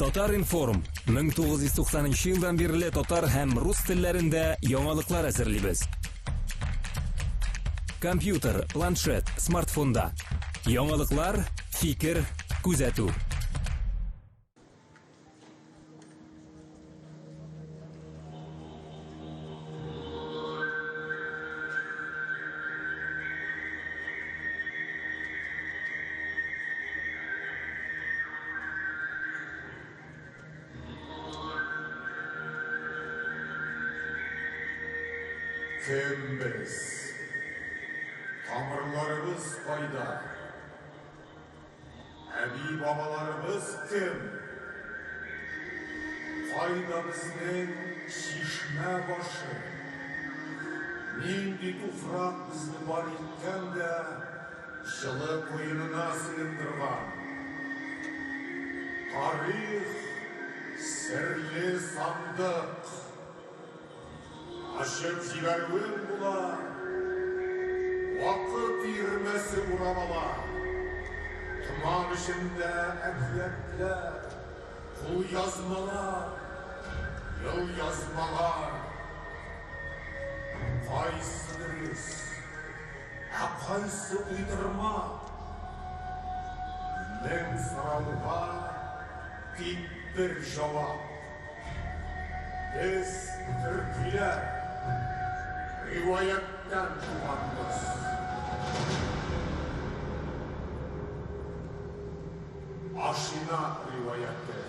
Татар-информ 1990 елдан бирле татар һәм рус телләрендә яңалыклар әзерлибез. Компьютер, планшет, смартфонда. Яңалыклар, фикер, күзәтү. Кем без? Тамырларыбыз кайда? Әби-бабаларыбыз кем? Кайда безнең чишмә башы? Нинди туфрак безне бар иткән дә җылы куенына сыендырган? Тарих, серле сандык. Ачып җибәрүең була, вакыт өермәсе урап ала. Томан эчендә әкиятләр, кулъязмалар, елъязмалар. Кайсы дөрес, ә кайсы уйдырма? Мең сорауга тик бер җавап. Без, төркиләр, риваятьтән туганбыз. Ашина риваяте.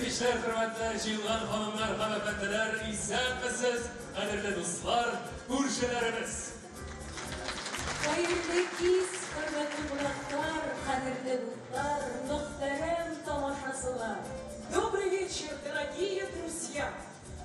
кичләр, хөрмәтле җыелган ханымнар һәм әфәнделәр, исәнмесез, кадерле дуслар, күршеләребез. Хәерле кич, хөрмәтле кунаклар, кадерле дуслар, мөхтәрәм тамашачылар. Добрый вечер, дорогие друзья!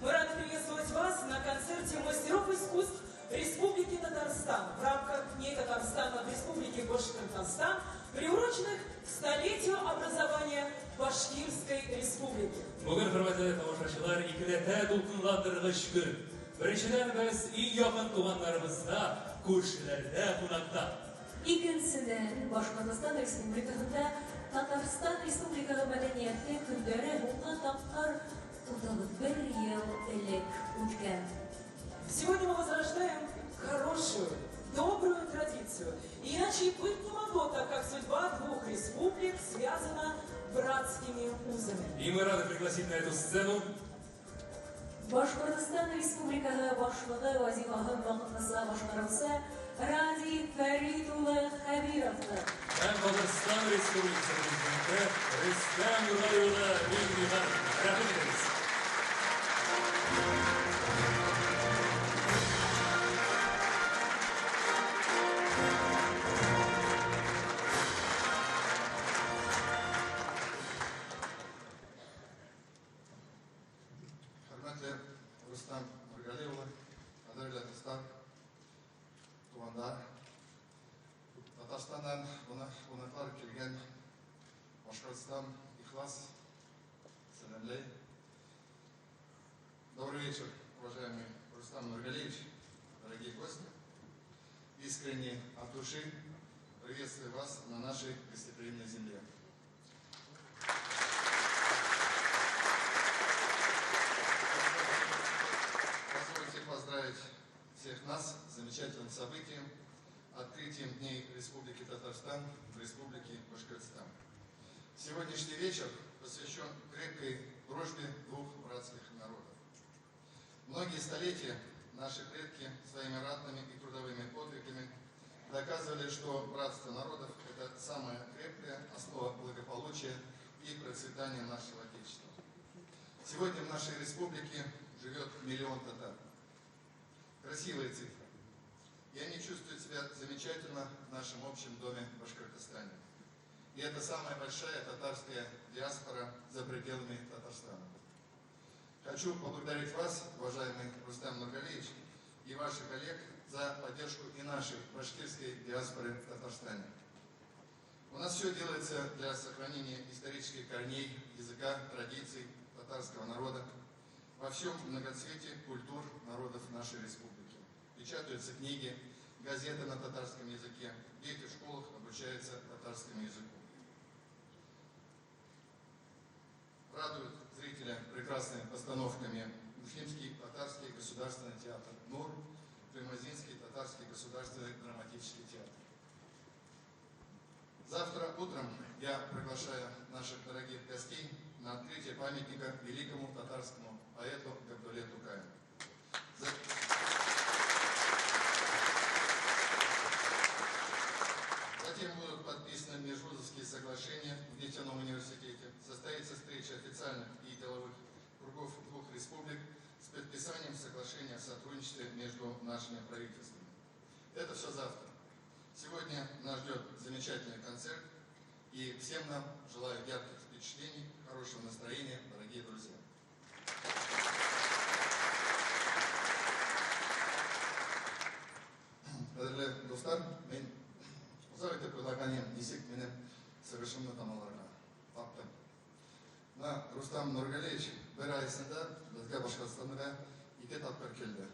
Мы рады приветствовать вас на концерте мастеров искусств Республики Татарстан в рамках Дней Татарстана в Республике Башкортостан, приуроченных к столетию образования Башкирской Республики. Бүген, хөрмәтле тамашачылар, икеләтә дулкынландыргыч көн. Беренчедән, без иң якын туганнарыбызда, күршеләрдә кунакта. Икенчедән, Башкортостан Республикасында Татарстан Республикасы мәдәнияте көндәре һуңгы тапкыр 31 ел элек үткән. Сегодня мы возрождаем хорошую, добрую традицию. И иначе и быть не могло, так как судьба двух республик связана братскими узами. И мы рады пригласить на эту сцену Башкортостан Республикасы башлыгы вазифасын вакытлыча башкаручы Радий Фәрит улы Хәбировны. Һәм Татарстан Республикасы Президенты Рөстәм Нургали улы Миңнеханов. Рәхим итегез. Хөрмәтле Рөстәм Нургали улы, кадерле дуслар, туганнар, Татарстаннан кунаклар килгән Башкортстан ихлас сәламләй. Добрый вечер, уважаемый Рустам Нургалиевич, дорогие гости. Искренне от души приветствую вас на нашей гостеприимной земле. Позвольте поздравить всех нас с замечательным событием, открытием Дней Республики Татарстан в Республике Башкортостан. Сегодняшний вечер посвящен крепкой дружбе двух братских народов. Многие столетия наши предки своими ратными и трудовыми подвигами доказывали, что братство народов – это самая крепкая основа благополучия и процветания нашего Отечества. Сегодня в нашей республике живет миллион татар. Красивая цифра. И они чувствуют себя замечательно в нашем общем доме в Башкортостане. И это самая большая татарская диаспора за пределами Татарстана. Хочу поблагодарить вас, уважаемый Рустам Нургалиевич, и ваших коллег за поддержку и нашей башкирской диаспоры в Татарстане. У нас все делается для сохранения исторических корней, языка, традиций татарского народа во всем многоцветии культур народов нашей республики. Печатаются книги, газеты на татарском языке, дети в школах обучаются татарскому языку. Радуют зрителя прекрасными постановками Уфимский татарский государственный театр «Нур», Туймазинский татарский государственный драматический театр. Завтра утром я приглашаю наших дорогих гостей на открытие памятника великому татарскому поэту Габдулле Тукаю. Затем будут подписаны межвузовские соглашения в нефтяном университете. Состоится встреча официальных и деловых кругов двух республик с подписанием соглашения о сотрудничестве между нашими правительствами. Это все завтра. Сегодня нас ждет замечательный концерт. И всем нам желаю ярких впечатлений, хорошего настроения, дорогие друзья. Кадерле дуслар, мин озак итеп уйлаган идем, ничек минем чыгышымны тәмамларга. Таптым. Менә Рустам Нургалиевич бер ай эчендә безгә Башкортстанга ике тапкыр килде.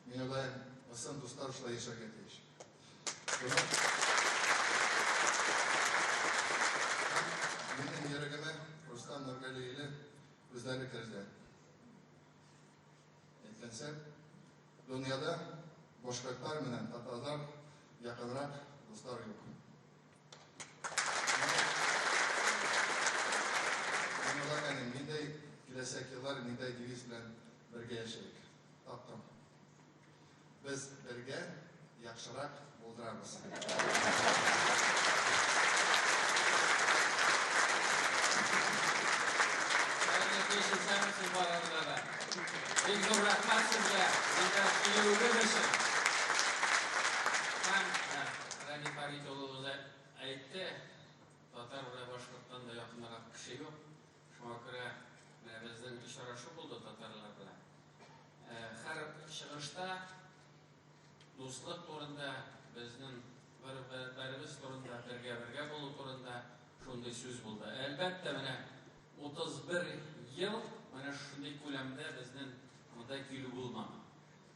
Мин уйлыйм, чын дуслар шулай яшәргә тиеш. Минем йөрәгемә Рустам Нургалиевич үзләре керде. Әйткәнчә, дөньяда башкортлар белән татарлар якынрак дуслар юк. Мин уйлаган идем, ниндәй киләчәк еллар, ниндәй девиз белән бергә яшәйек. Таптым. Без бергә яхшырак булдырабыз. Хәерле кич. Рәхмәт сез барыгызга да. Бик зур рәхмәт сезгә, безгә килүегез өчен. Һәм Радий Фәрит улы үзе әйтте, татар белән башкорттан да якынрак кеше юк. Шуңа күрә менә безнең очрашу булды татарлар белән. Һәр чыгышта дуслык турында, безнең бер-беребез турында, бергә-бергә булу турында шундый сүз булды. Әлбәттә, менә 31 ел менә шундый күләмдә безнең монда килү булмады.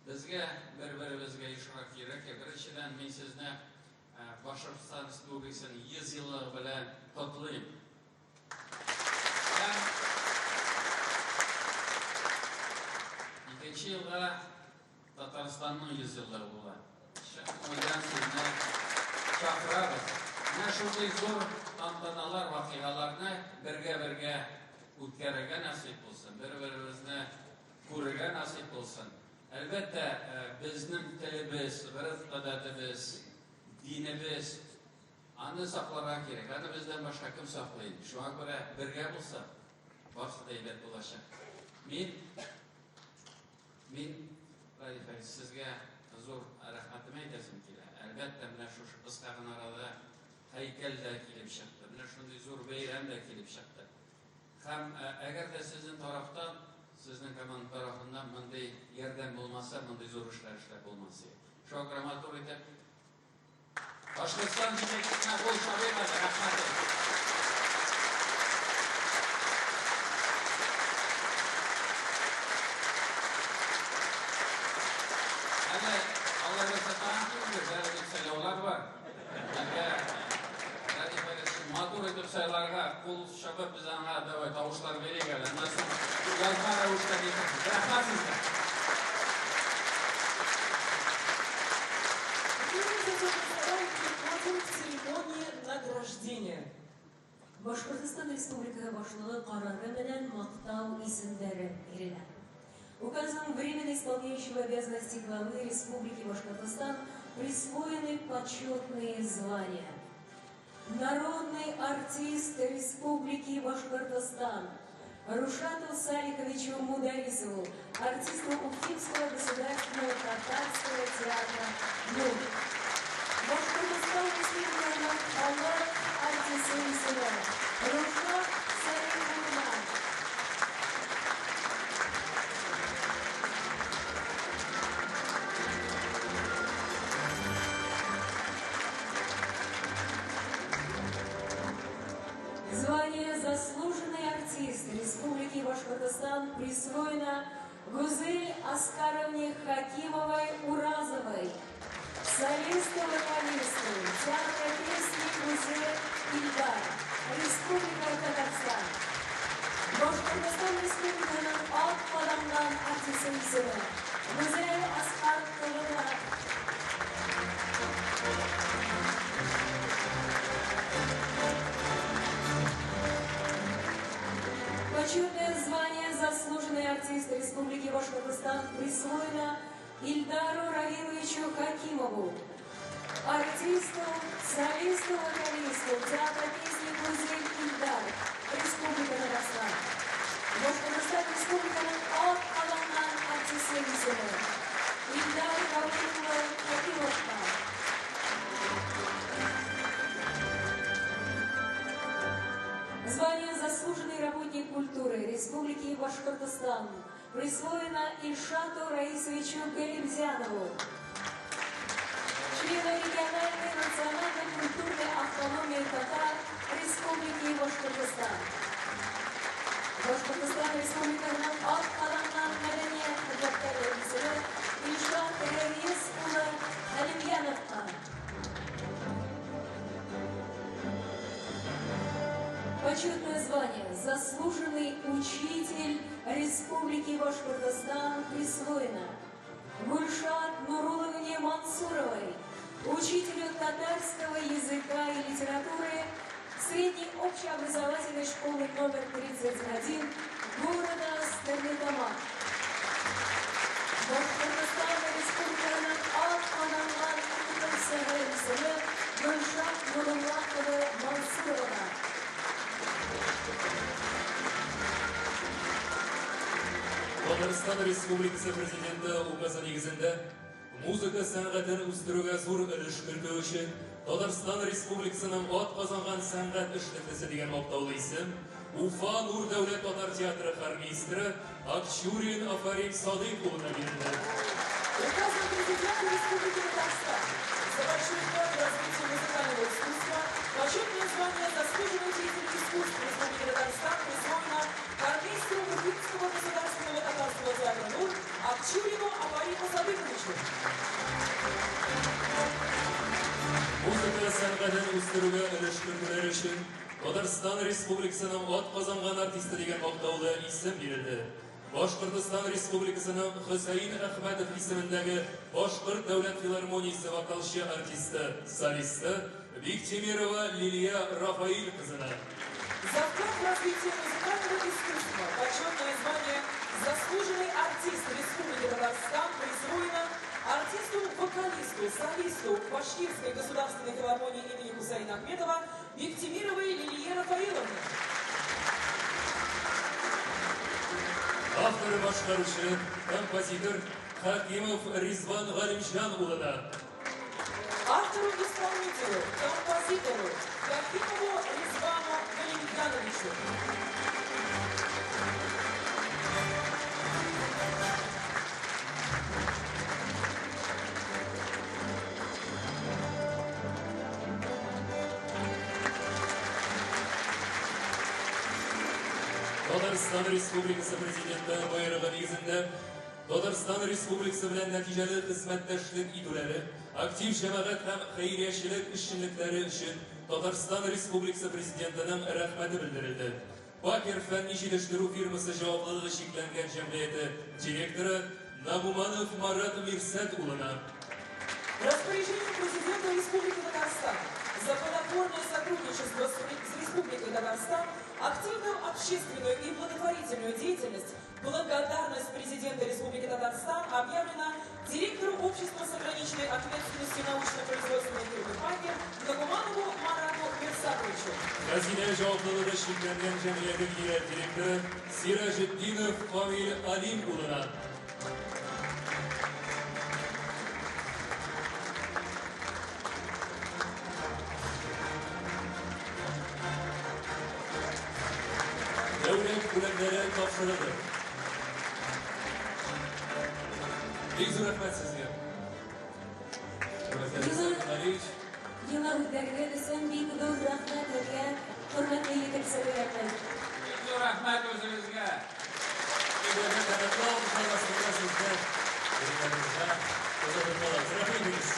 Безгә бер-беребезгә ешрак кирәк. Беренчедән, мин сезне Башкортстан Республикасының 100 еллыгы белән котлыйм. Һәм икенче елга Татарстанның 100 еллыгы була. Чын күңелдән сезне чакырабыз. Менә шундый зур тантаналар, вакыйгаларны бергә-бергә үткәрергә насыйп булсын, бер-беребезне күрергә насыйп булсын. Әлбәттә, безнең телебез, гореф-гадәтебез, динебез, аны сакларга кирәк. Аны бездән башка кем саклый? Шуңа күрә бергә булсак, барысы да әйбәт булачак. Мин, Радий Фәрит, сезгә зур рәхмәтемне әйтәсем килә. Әлбәттә, менә шушы кыска гына арада һәйкәл дә килеп чыкты. Менә шундый зур бәйрәм дә килеп чыкты. Һәм әгәр дә сезнең тарафтан, сезнең команда тарафыннан мондый ярдәм булмаса, мондый зур эшләр эшләп булмас иде. Шуңа күрә матур итеп Башкортстан җитәкчесенә кул чабыйк әле, рәхмәт. Әле Алла бирсә тагын килербез, әле бит сайлаулар бар. Әлгә Радий Фәритович матур итеп сайларга кул чабып без аңа давай тавышлар бирик әле. Аннан соң язма рәвештә китерсез. Рәхмәт сезгә. Переходим к церемонии награждения. Башкортостан Республикасы Башлыгы карары белән мактау исемнәре бирелә. Указом временно исполняющего обязанности главы Республики Башкортостан присвоены почетные звания. Народный артист Республики Башкортостан Рушату Салиховичу Мударисову, артисту Уфимского государственного татарского театра «Нур». Башкортостан Республикасының халык артисты исеме Рушат Салихулла. Звание «Заслуженный артист Республики Башкортостан» присвоено Гузель Аскаровне Хакимовой-Уразовой, солисту-вокалисту театра песни «Гузель Ильдар», Республика Татарстан. Башкортостан Республикасының атказанган артисты исеме Гүзәл Асқар кызына. Почетное звание «Заслуженный артист Республики Башкортостан» присвоено Ильдару Равиловичу Хакимову, артисту, солисту, вокалисту театра песни «Гузель Ильдар», Республика Татарстан. Башкортостан Республикасының атказанган артисты исеме Ильдар Равилович Хакимовка. Звание «Заслуженный работник культуры Республики Башкортостан» присвоено Ильшату Раисовичу Галимзянову, члену региональной национально-культурной автономии татар Республики Башкортостан. Башкортостан Республикасының атказанган мәдәният хезмәткәре исеме Илшат Рәис улы Галимьяновка. Почетное звание «Заслуженный учитель Республики Башкортостан» присвоено Гульшат Нуруловне Мансуровой, учителю татарского языка и литературы средней общеобразовательной школы номер 31 города Стерлитамак. Башкортостан Республикасының атказанган укытучысы исеме Гульшат Нурулла кызы Мансурова. Татарстан Республикасы Президенты указы нигезендә музыка сәнгатен үстерүгә зур өлеш кертү өчен Татарстан Республикасының атказанган сәнгать эшлеклесе дигән мактаулы исем Уфа Нур дәүләт татар театры хормейстеры Акчурин Афарим Садыйк улына бирелде. Указом Президента Республики Татарстан за большой вклад в развитие музыкального искусства почетное звание «Заслуженный деятель искусств Республики Татарстан» присвоено хормейстеру Уфимского государственного татарского театра «Нур» Акчурину Афариму Садыковичу. Музыка сәнгатен үстерүгә өлеш кертүләре өчен Татарстан Республикасының атказанган артисты дигән мактаулы исем бирелде. Башкортостан Республикасының Хөсәен Әхмәтов исемендәге Башкорт дәүләт филармониясе вокалчы артисты, солисты Биктимирова Лилия Рафаиль кызына. За вклад в развитие музыкального искусства почетное звание «Заслуженный артист Республики Татарстан» присвоено артисту-вокалисту, солисту Башкирской государственной филармонии имени Хусаина Ахметова Биктимировой Лилие Рафаиловне. Автор башкаручы, композитор Хакимов Ризван Галимҗан улына. Автору-исполнителю, композитору Хакимову Ризвану Галимджановичу. Татарстан Республикасы Президенты боерыгы нигезендә Татарстан Республикасы белән нәтиҗәле хезмәттәшлек итүләре, актив җәмәгать һәм хәйриячелек эшчәнлекләре өчен Татарстан Республикасы Президентының рәхмәте белдерелде. Пакер фәнни җитештерү фирмасы җаваплылыгы чикләнгән җәмгыяте директоры Нагуманов Марат Мирсәт улына. Распоряжением Президента Республики Татарстан за плодотворное сотрудничество с Республикой Татарстан, активную общественную и благотворительную деятельность, благодарность Президента Республики Татарстан объявлена директору общества с ограниченной ответственностью научно-производственной фирмы «Пакер» Нагуманову Марату Мирсатовичу. Хәзинә җаваплылыгы чикләнгән җәмгыяте генераль директоры Сираҗетдинов Камил Алим улына. Дәүләт бүләкләре тапшырылды. Бик зур рәхмәт сезгә. Хөрмәтле Александр Валерьевич. Еллар үтәргә дисәм, бик зур рәхмәт сезгә, хөрмәтле җитәкчеләребез. Бик зур рәхмәт үзегезгә. Сезгә канатлы алкышлар астында сезне урыннарыгызга озатып калабыз. Рәхим итегез.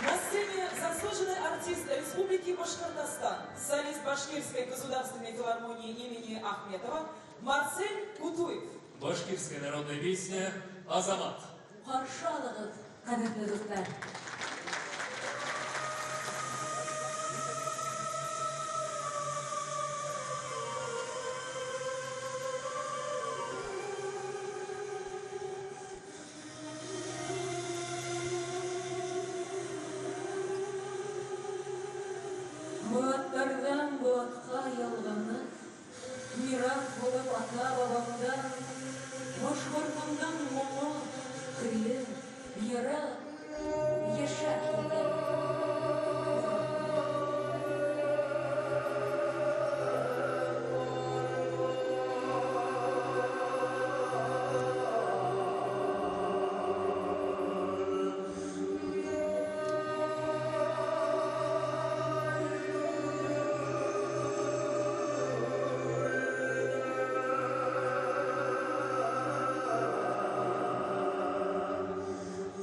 На сцене заслуженный артист Республики Башкортостан, солист Башкирской государственной филармонии имени Ахметова Марсель Кутуев. Башкирская народная песня «Азамат». Каршы алыгыз, кадерле дуслар. Буатлардан буатка ялганып, мирас булып ата-бабамдан, башкортымның моңы, көе, йыры яшәп килгән.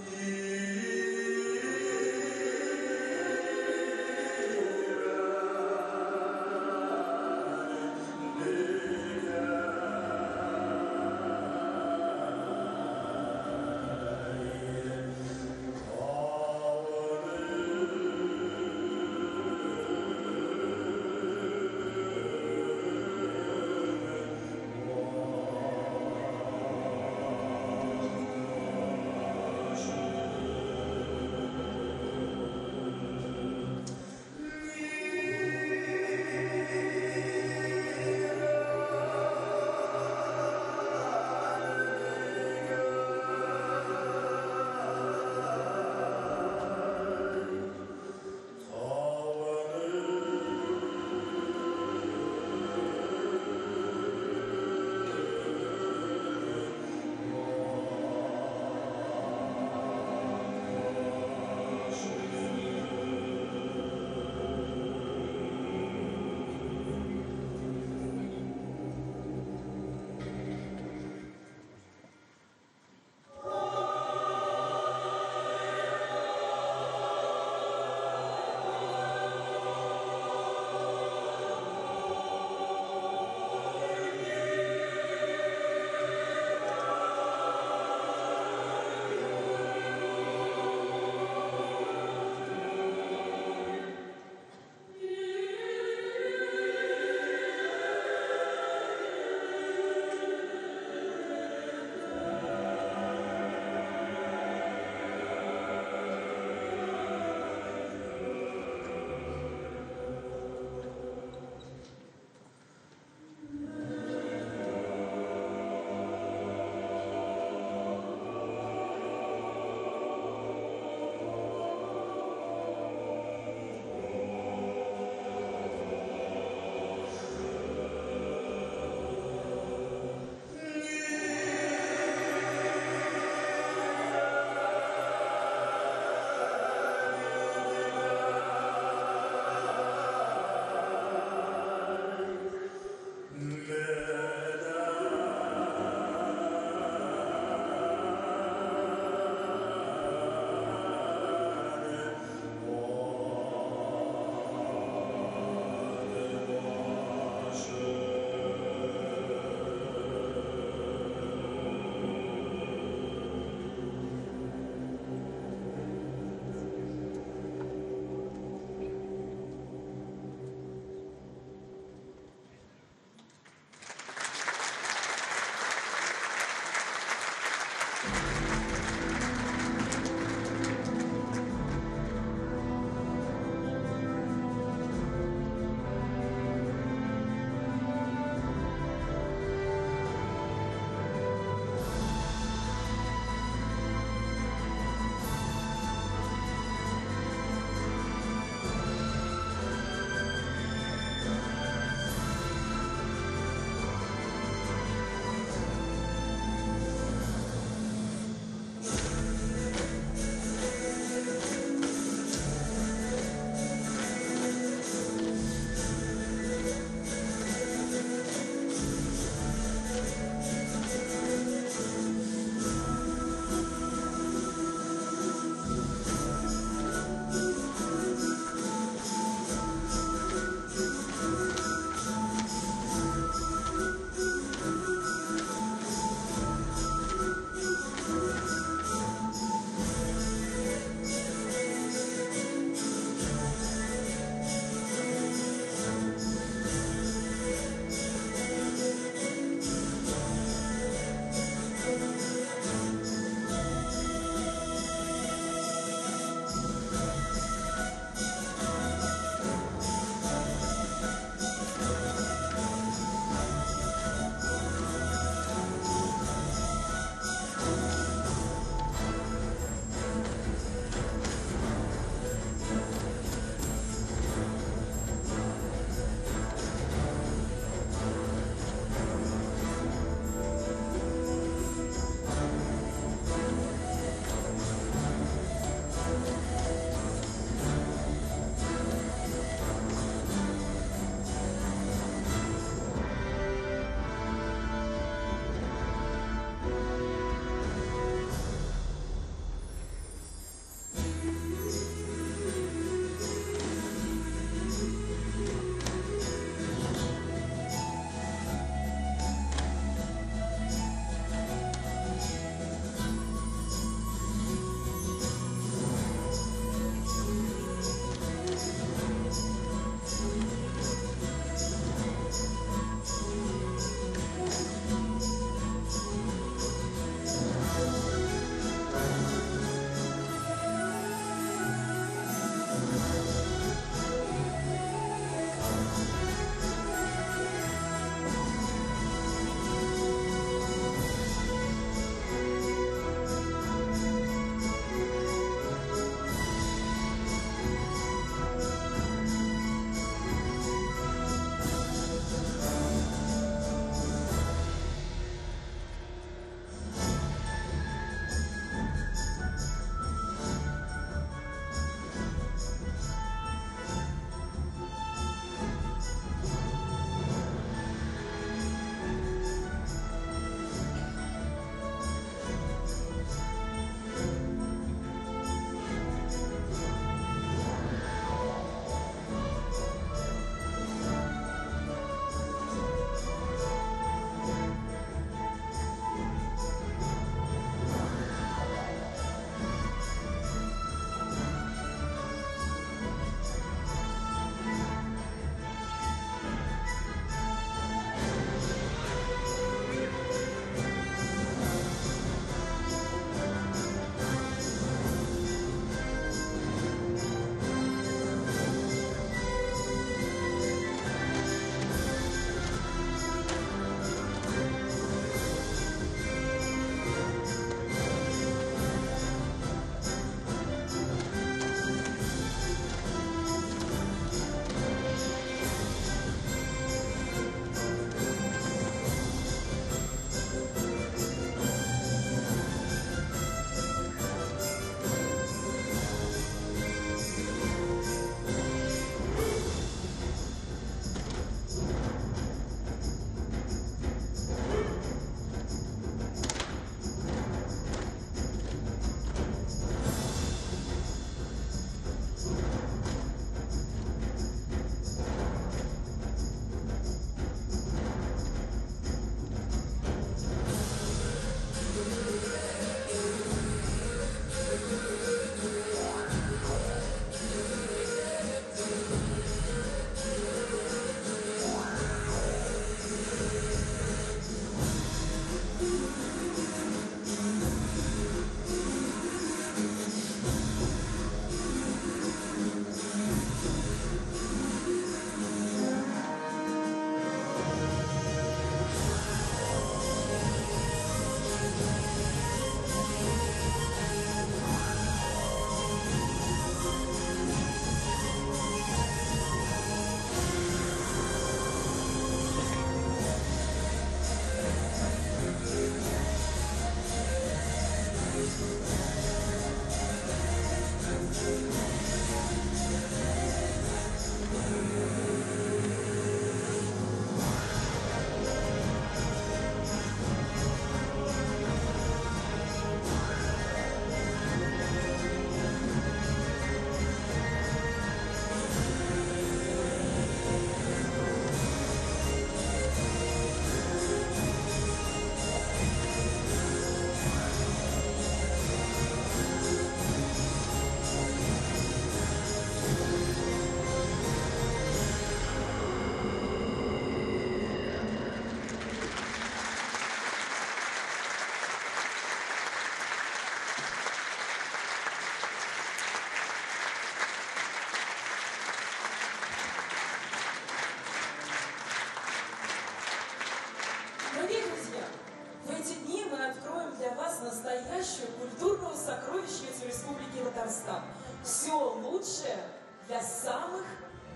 Yeah.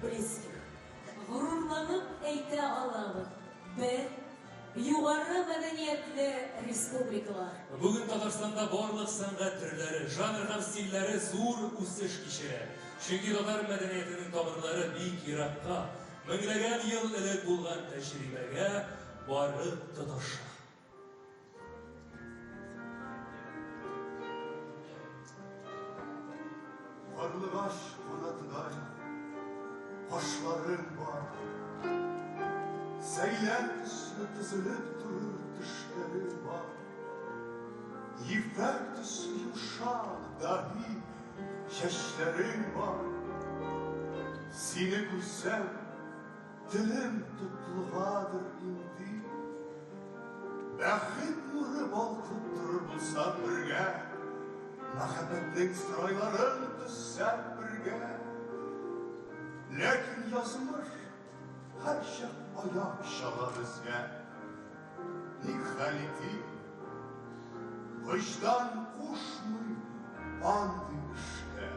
близких. Горурланып әйтә алабыз, без югары мәдәниятле республикалар. Бүген Татарстанда барлык сәнгать төрләре, жанр һәм стильләре зур үсеш кичерә. Чөнки татар мәдәниятенең тамырлары бик еракка, меңләгән ел элек булган тәҗрибәгә барып тоташа. Карлыгач канатыдай кашларың бар. Сәйлән төсле тезелеп торыр тешләрең бар. Ефәк төсле йомшак, даһи чәчләрең бар. Сине күрсәм, телем тотлыгадыр инде. Бәхет нуры балкып торыр булса бергә, мәхәббәтнең сарайларын төзсәк бергә. Ләкин язмыш һәрчак аяк чала безгә. Ни хәл итим? Вөҗдан кушмый андый эшкә.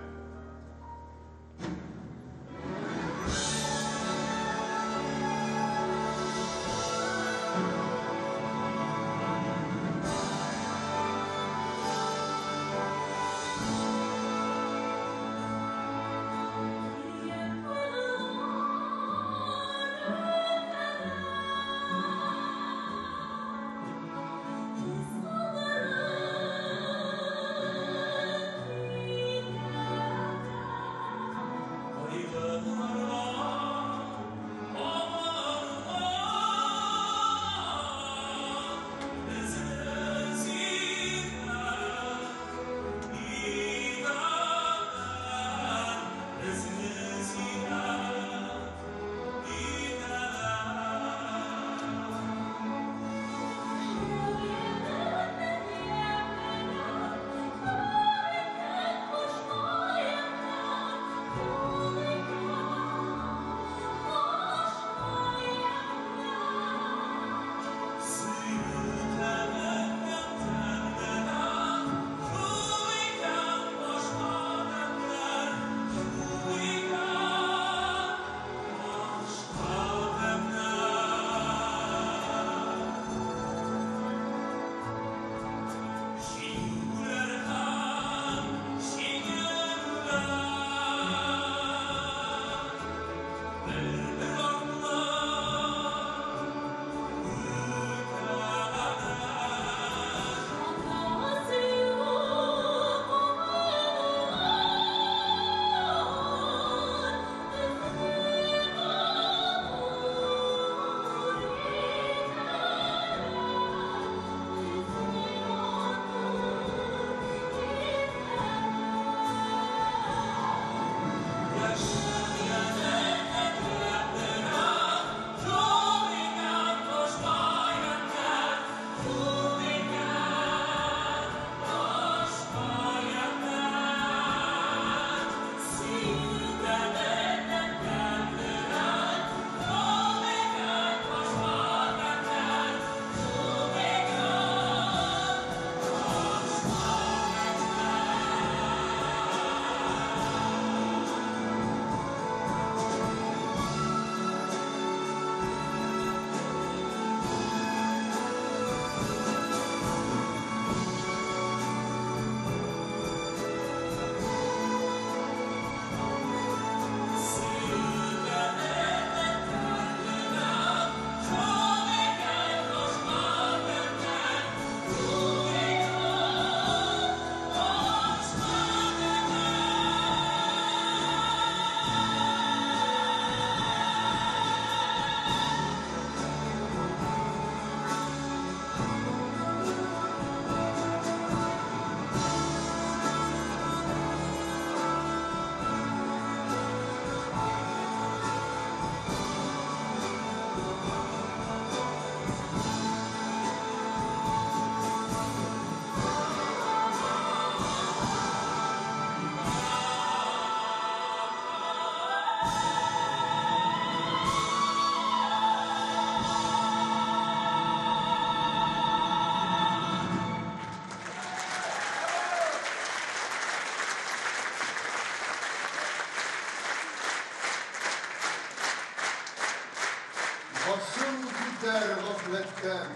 Башың күтәр гафләттән,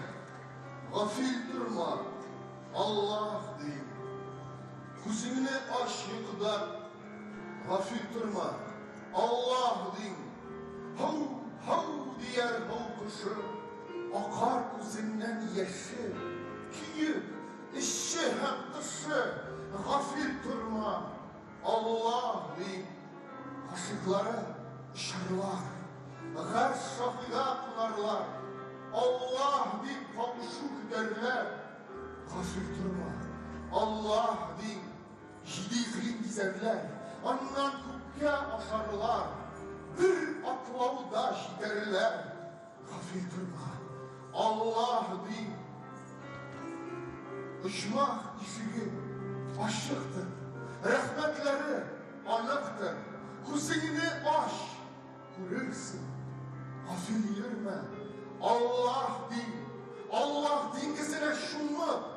Гафил торма, Аллаһ дим. Күзеңне ач йокыдан, Гафил торма, Аллаһ дим. Һау, һау дияр һау кошы, Акар күзеңнән яше, Көеп, эче һәм тышы, Гафил торма, Аллаһ дим. Гашыйклары очарлар, Гарш шаһига кунарлар, Аллаһ дип кавышу көтәрләр. Гафил торма, Аллаһ дим. Җиде икълим гизәрләр, Аннан күккә ашарлар, Бер атлауда җитәрләр. Гафил торма, Аллаһ дим. Оҗмах ишеге ачыктыр, Рәхмәтләре аныктыр. Күзеңне ач, күрерсең. Гафил йөрмә, Аллаһ дим. Аллаһ диңгезенә чумып,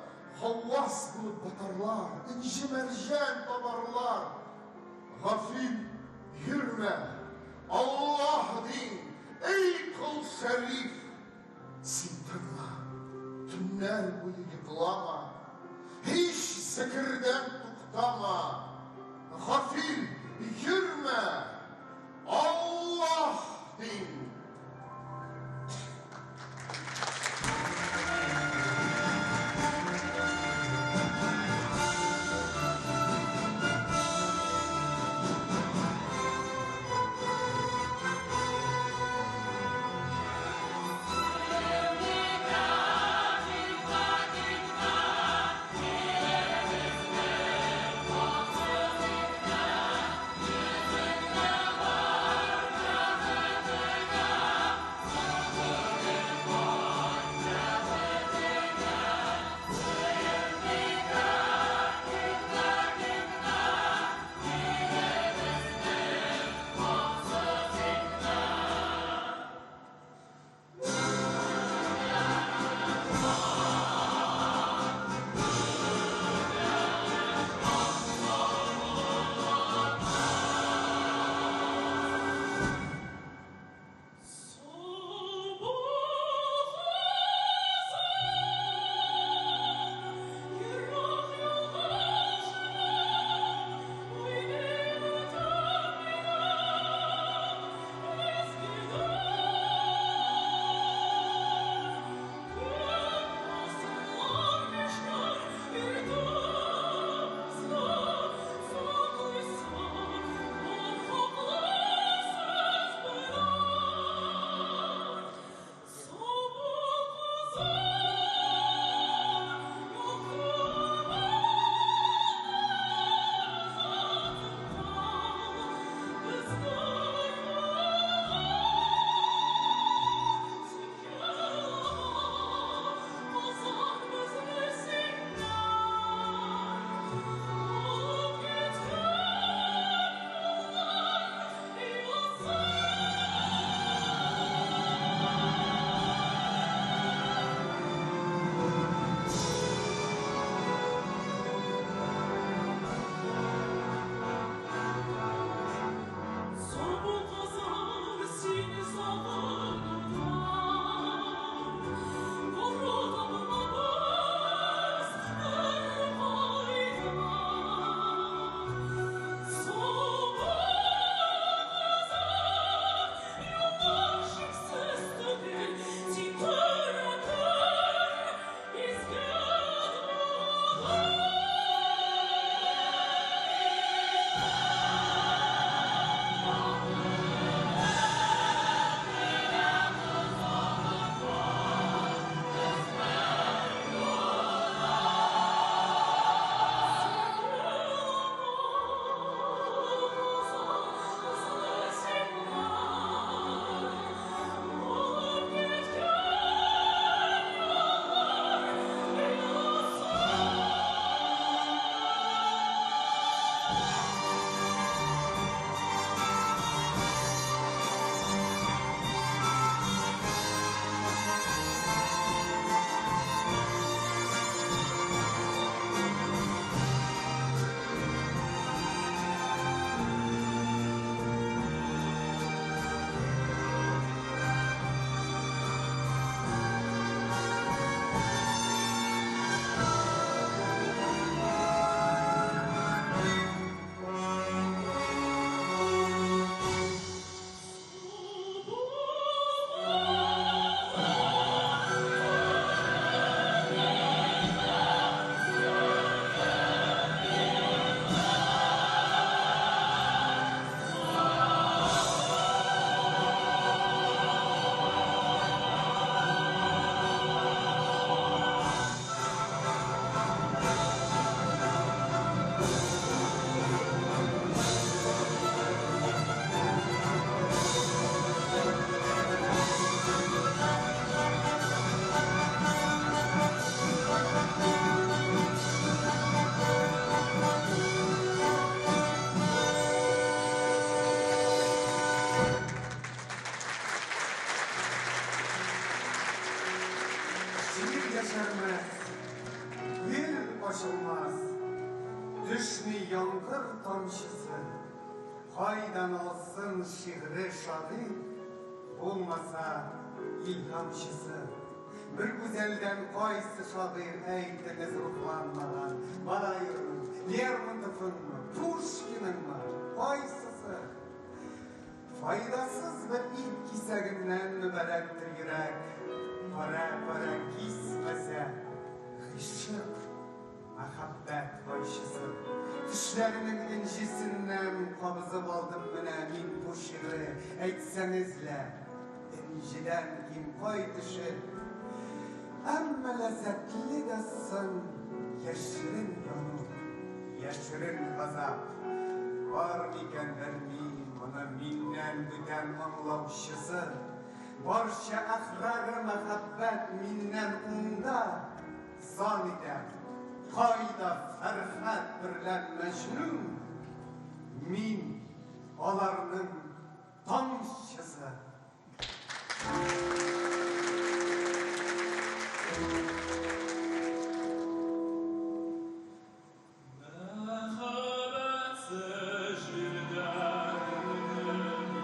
Һавас булып батарлар, Энҗе-мәрҗән табарлар. Гафил йөрмә, Аллаһ дим. Эй, кол Шәриф, син тыңла, Төннәр буе йоклама, Һич зекердән туктама. Гафил йөрмә, Аллаһ дим. яшәрмәс, гөл ачылмас, төшми яңгыр тамчысы. Кайдан алсын шигъре шагыйрь, булмаса илһамчысы. Бер гүзәлдән кайсы шагыйрь, әйтегез, рухланмаган? Байронның, Лермонтовыңмы, Пушкиныңмы, кайсысы? Файдасыз бер ит кисәгеннән мөбарәктер йөрәк, парә-парә кисмәсә, гыйшык, мәхәббәт кайчысы. Тешләренең энҗесеннән кабызып алдым менә мин бу шигъре, әйтсәңез лә, энҗедән ким кай төшер? Әмма ләззәтле дә соң яшерен яну, яшерен газап. Бар микән, белмим, моны миннән бүтән аңлаучысы. Барча әхрары мәхәббәт миннән уңда, зан итәм. Кайда Фәрхәд берлән Мәҗнүн, мин аларның тамчысы. Мәхәббәтсез җирдә күңел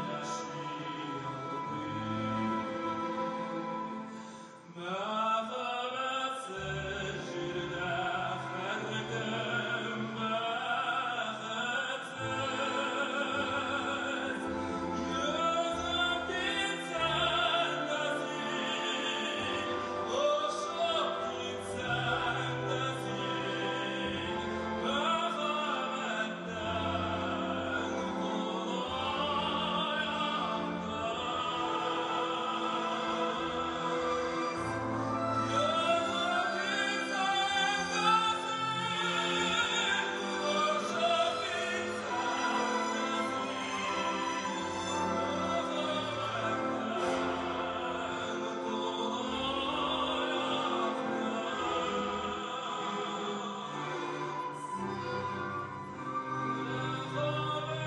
яши алмый. Мәхәббәтсез җирдә һәркем бәхетсез. Йөзеп китсәң дә син, очып китсәң дә син, мәхәббәттән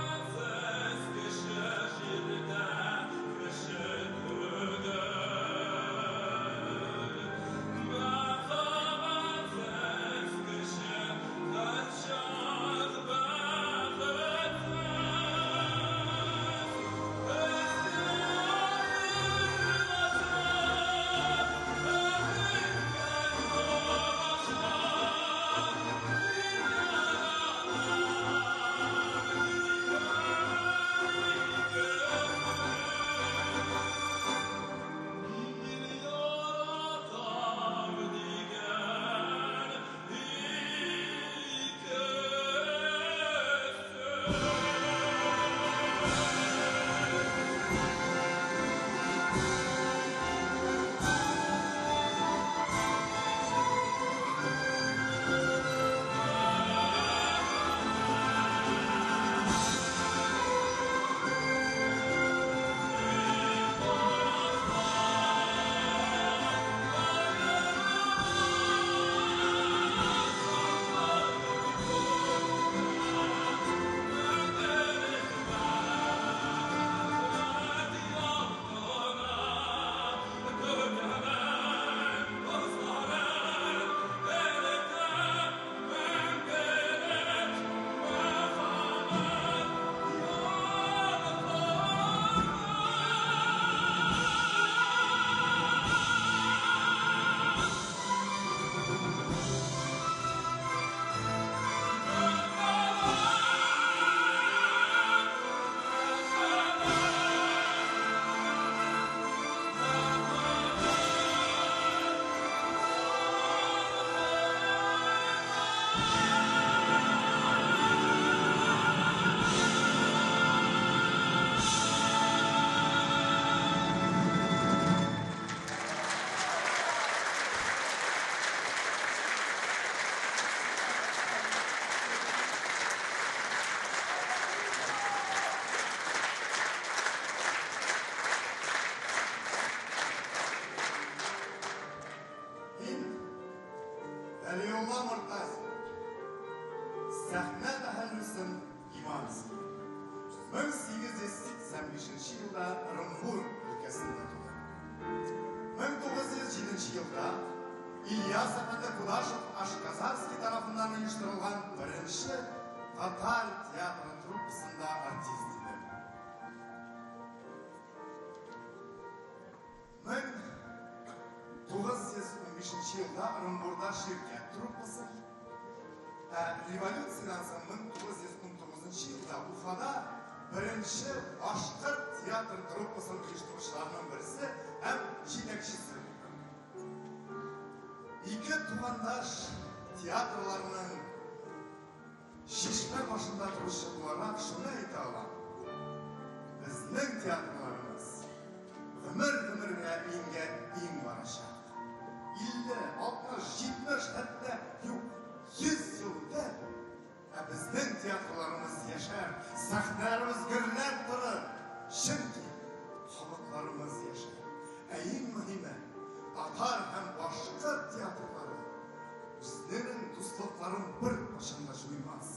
Мәхәббәтсез кеше җирдә кеше түгел. Мәхәббәтсез кеше һәрчак бәхетсез. Яратам дигән Мин Вәлиулла Мортазин. Сәхнә тәхәллүсем Иманский. 1885 елда Ырынбур өлкәсендә тудым. 1907 елда Ильяс әфәнде Кудашев Ашказарский тарафыннан оештырылган беренче татар театры труппасында артист иде. 1915 елда Ырынбурда Ширкәт труппасы, ә революциядән соң 1919 елда Уфада беренче башкорт театр труппасын оештыручыларның берсе һәм җитәкчесе булды. Ике тугандаш театрларның чишмә башында торучы буларак шуны әйтә алам. Безнең театрларыбыз гомер-гомергә иңгә иң барачак. 50, 60, 70, хәтта юк, 100 ел үтәр, ә безнең театрларыбыз яшәр, сәхнәләребез гөрләп торыр. Чөнки халыкларыбыз яшәр. Ә иң мөһиме, татар һәм башкорт театрлары үзләренең дуслыкларын беркайчан да җуймас.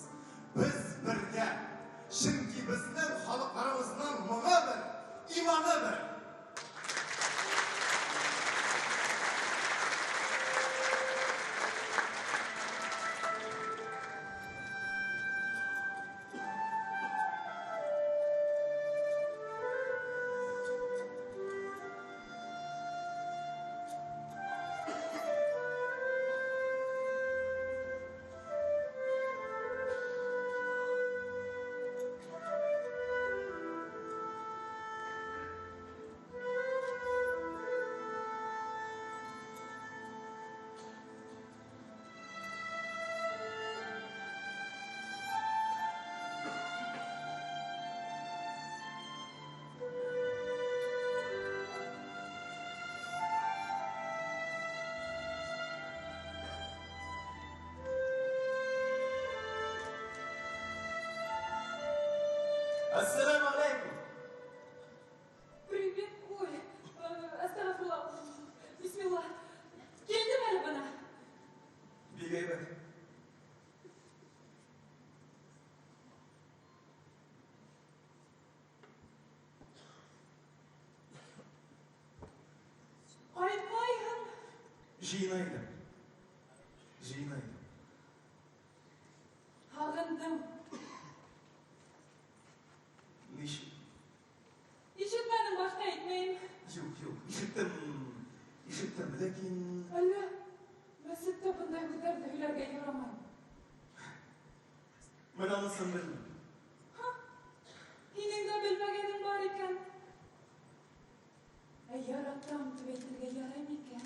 Без бергә, чөнки безнең халыкларыбызның моңы бер, иманы бер. Әссәламү алейкум. Привет, ой, әстәгъфирулла, бисмилла. Килдем әле бына. Бик әйбәт. Кайтмайһың. Җыена идем. Җыена идем. Һагындым. Ничек? Ишетмәдең, башка әйтмәйем. Юк, юк, ишеттем. Ишеттем, ләкин Әллә мәсеттә бындай һүҙҙәрҙе һөйләргә ярамай. Менә анысын белмим. Һа, һинең дә белмәгәнең бар икән. Ә яратам дип әйтергә ярай микән?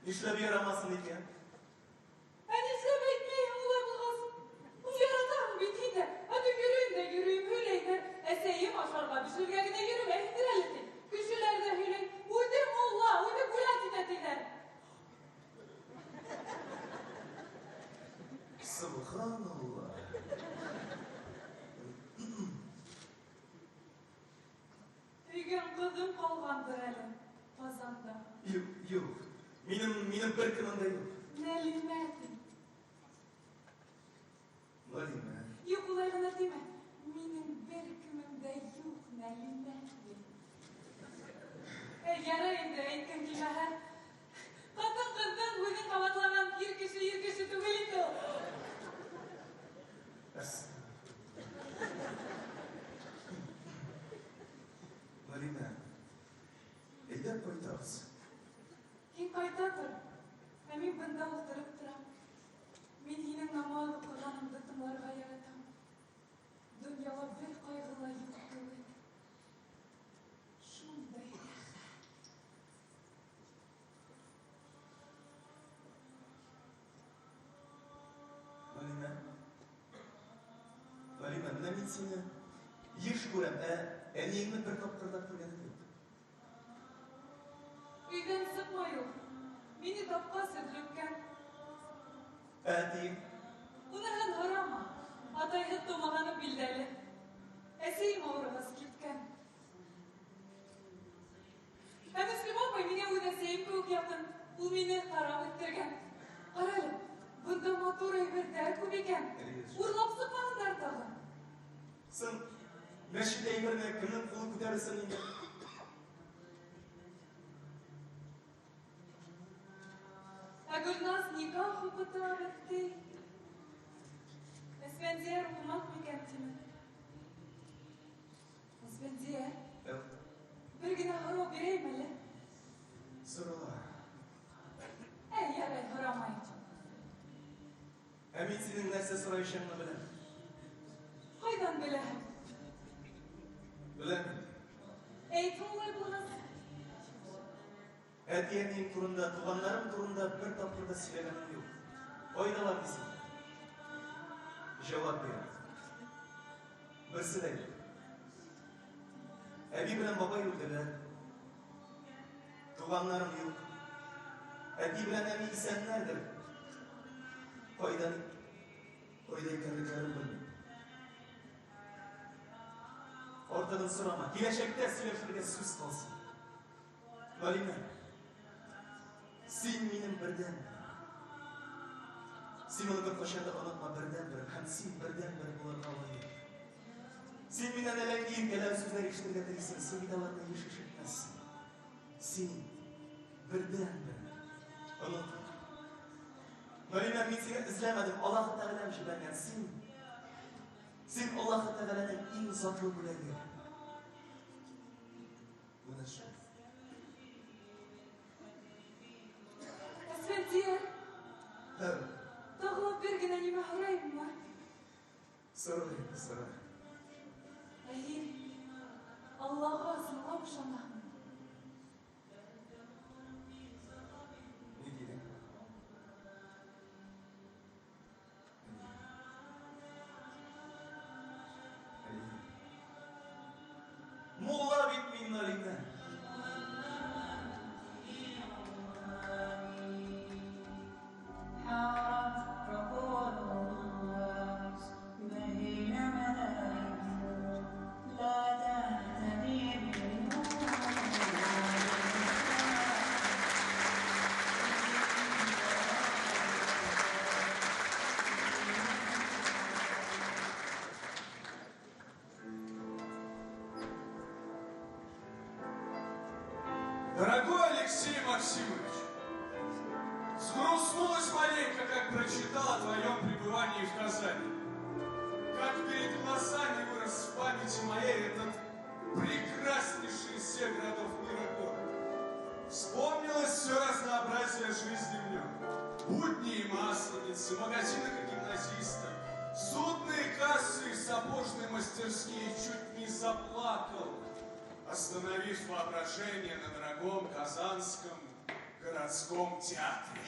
Нишләп ярамасын икән? Ә нишләп әйтмәйһең улай булғас? Яратам бит һин дә. Ә тик йөрим дә йөрим, һөйләйҙәр. Әсәйем ашарға бешерергә генә йөрөмәйһеңдер әле ти. Кешеләр дә һөйләй. Үҙе мулла, үҙе гулять итә тиҙәр. Субханалла. Һөйгән ҡыҙым ҡалғандыр әле Ҡазанда. Юк, юк. Минем, минем бер кемем дә юк. Нәлимә ти. Галимә. Юк, улай ғына тимә. Минең бер кемем дә юк, Нәлимә ти. Әй, ярай инде, әйткем килмәһә. Ҡатын-ҡыҙҙың һүҙен ҡабатлаған ир кеше ир кеше түгел инде ул. Галимә, әйдә кайтабыз. Һин ҡайта тор. Ә мин бында ултырып торам. Мин һинең намаҙ уҡығаныңды тыңларға яратам. Донъяла бер ҡайғы ла юҡ кеүек. Шундай рәхәт. Галимә. Галимә, менә мин сине еш күрәм, ә әниеңне бер тапкыр да күргәнем юк. Өйҙән сыҡмай ул. Мине тапҡас өҙлөккән. Ә әтиең? Уныһын һорама. Атайһыҙ тыумағаны билдәле. Әсәйем ауырығас киткән. Ә Мөслимә апай миңә үҙ әсәйем кеүек яҡын. Ул мине ҡарап үҫтергән. Ҡара әле, бында матур әйберҙәр күп икән. Урлап сыҡмағандар тағы. Соң, мәчет әйберенә кемнең ҡулы күтәрелсен инде? Ә Гөлназ никах укыта бетте. Әсфәндияр кунак микән димен. Әсфәндияр. Бер генә һорау бирәйм әле. Сорала. Әй, ярай, һорамайым. Ә мин синең нәрсә сораячагыңны беләм. Кайдан беләһең? Беләм. Әйт алай булгач. Әти-әнием турында, туганнарым турында бер тапкыр да сөйләгәнем юк. Кайдалар дисең? Җавап бирәм. Берсе дә юк. Әби белән бабай үлделәр. Туганнарым юк. Әти белән әни исәннәрдер. Кайдан, кайда икәнлекләрен белмим. Артыгын сорама. Киләчәктә сөйләшергә сүз калсын. Галимә, син минем бердәнберем. Син моны беркайчан да онытма, бердәнберем һәм син бердәнбер булырга лаек. Син миннән әллә нинди иркәләү сүзләр ишетергә телисең, син бит аларны еш ишетмәссең. Син бердәнбер. Онытма. Галимә, мин сине эзләмәдем, Аллаһы Тәгаләм җибәргән. Син, син Аллаһы Тәгаләнең иң затлы бүләге. Менә шул. Әсфәндияр. Һәм. Тагылып бер генә нимә һорайммы? Сора инде, сора. Әйе. Аллага зурлап ышанам. Ни дидең? Мулла бит мин, Налимә. Дорогой Алексей Максимович, сгрустнулась маленько, как прочитал о твоем пребывании в Казани. Как перед глазами вырос в памяти моей этот прекраснейший из всех городов мира город. Вспомнилось все разнообразие жизни в нем. Будни и масленицы, магазины и гимназиста, судные кассы и сапожные мастерские. Чуть не заплакал, остановив воображение на дорогом казанском городском театре.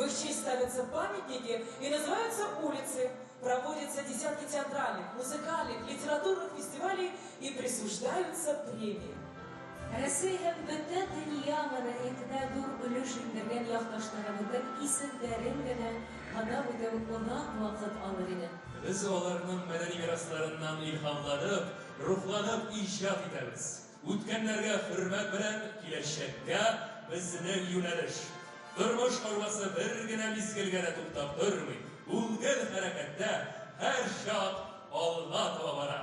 В их честь ставятся памятники и называются улицы. Проводятся десятки театральных, музыкальных, литературных фестивалей и присуждаются премии. Рәсәй һәм бөтә дөнья мәдәниятенә зур өлеш иңдергән якташларыбызның исемнәрен генә санап үтү озак вакыт алыр иде. Без аларның мәдәни мирасларыннан илһамланып, рухланып иҗат итәбез. Үткәннәргә хөрмәт белән киләчәккә безнең юнәлеш. Тормыш арбасы бер генә мизгелгә дә туктап тормый. Ул гел хәрәкәттә, һәрчак алга таба бара.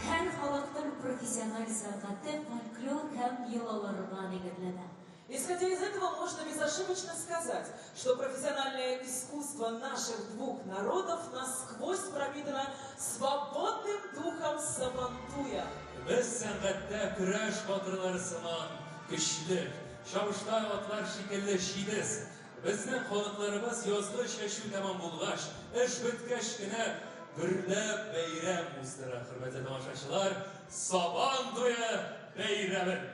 Һәр халыкның профессиональ сәнгате фольклор һәм йолаларга нигезләнә. Исходя из этого, можно безошибочно сказать, что профессиональное искусство наших двух народов насквозь пропитано свободным духом Сабантуя. Без сәнгатьтә көрәш батырлары сыман көчле, чабышта атлар шикелле җитез. Безнең халыкларыбыз язгы чәчү тәмам булгач, эш беткәч кенә гөрләп бәйрәм уздыра. Хөрмәтле тамашачылар, Сабан туе бәйрәмен!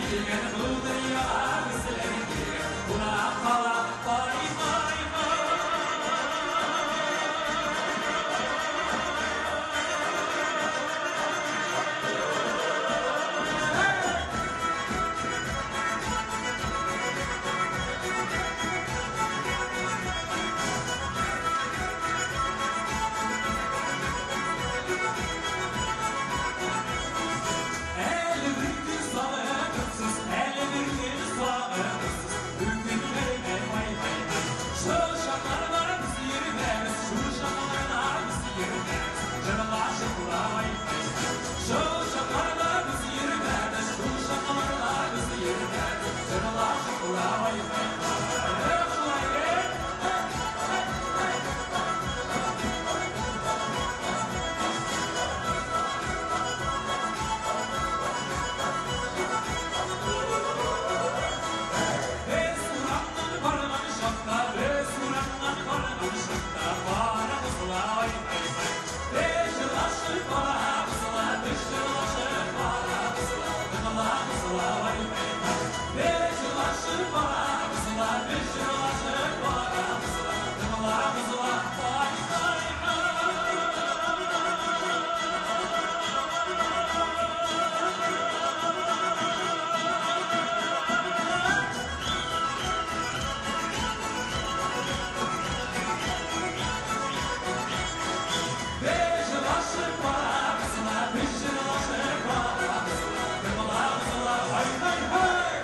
килгән, бу дөньяга үзләре килгән. Кунак кала, ай, ай, ай. Әле бер көн сагынырсыз, әле бер көн сагынырсыз, бу көннәрне, ай, ай, ай. Шул чакларда без йөрмәбез, шул чакларда без йөрмәбез, җырлашып, ай, ай. Шул чакларда без йөрмәбез, шул чакларда без йөрмәбез, җырлашып, ай, ай, ай. Шулай, э? Без урамнан барган чакта, без урамнан барган чакта, барабыз ла, ай, ай, ай. Без җырлашып барабыз ла, без җырлашып барабыз ла, тыңлабыз ла, ай, ай, ай. Без җырлашып барабыз ла, без җырлашып барабыз ла, тыңлабыз ла, ай, ай, ай. Без җырлашып барабыз ла, без җырлашып барабыз ла, тыңлабыз ла, ай, ай, ай.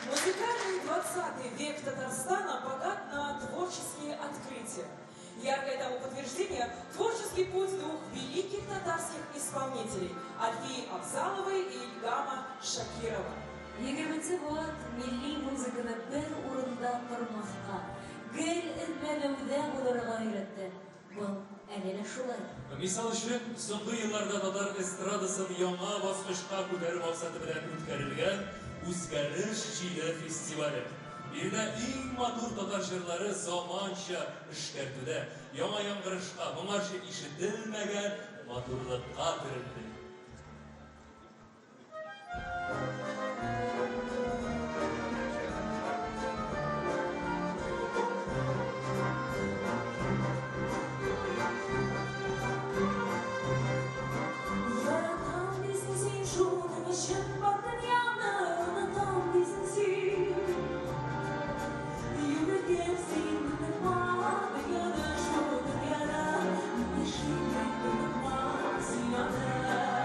Музыкальный 20 век Татарстана богат на творческие открытия. Яркое тому подтверждение – творческий путь двух великих татарских исполнителей – Альфии Абзаловой и Ильгама Шакирова. 20-нче быуат милли музыканы бер урында тормаска, гел эзләнүдә булырга өйрәтте. Был әле дә шулай. Мисал өчен, соңгы елларда татар эстрадасын яңа баскычка күтәрү максаты белән үткәрелгән Үзгәреш җиле фестивале. Биредә иң матур татар җырлары заманча эшкәртүдә, яңа яңгырашка, моңарчы ишетелмәгән матурлыкка төренде. Яратам дисең син, шуның өчен бар дөньяны онытам дисең син. Йөрәгем син онытма, дөньяны, шул дөньяда яшим, онытма син аны.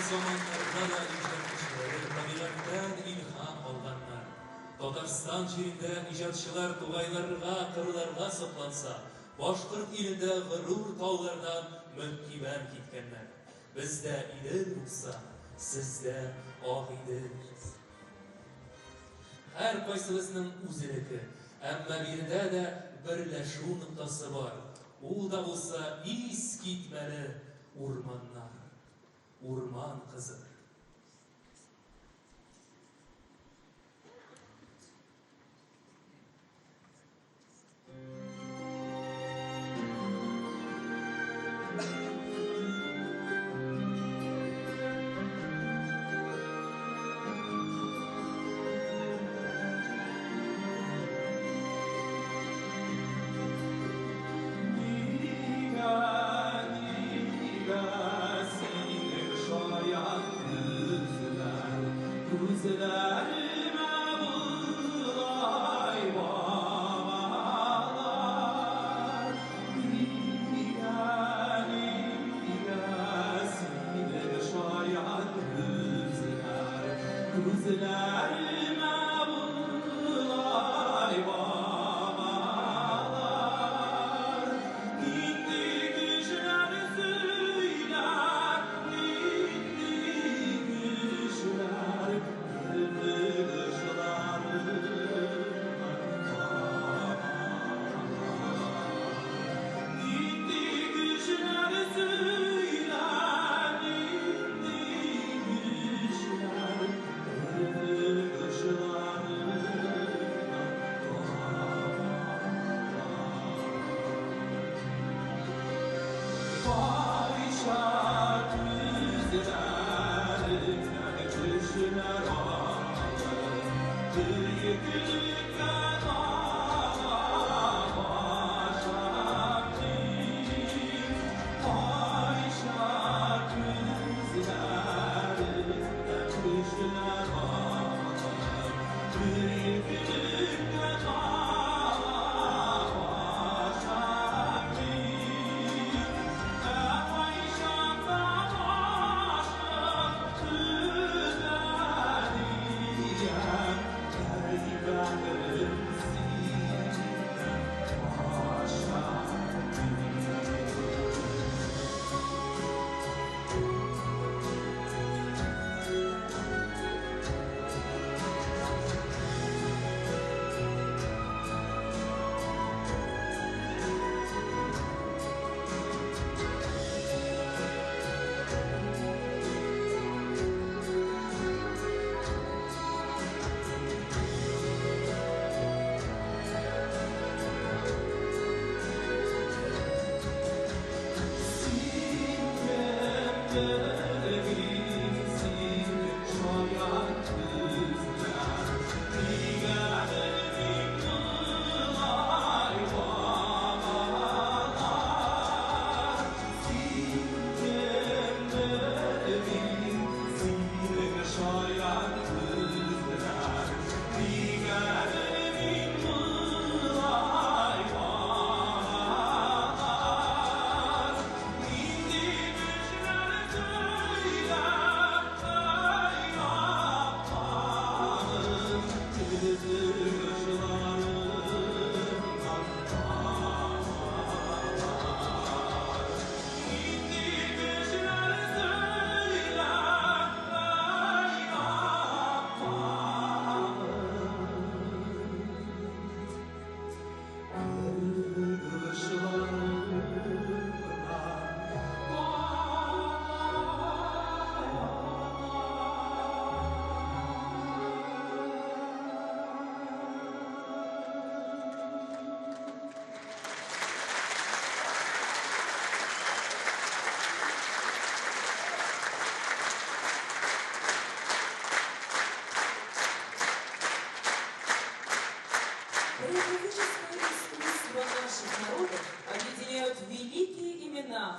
Заманнарда да иҗат кешеләре табигатьтән илһам алганнар. Татарстан җирендә иҗатчылар тугайларга, кырларга сокланса, башкорт илендә горур таулардан мөккибән киткәннәр. Бездә Идел булса, сездә Агыйдел. Һәркайсыбызның үзенеке. Әмма биредә дә берләшү ноктасы бар. Ул да булса искитмәле урманнар. Урман кызы.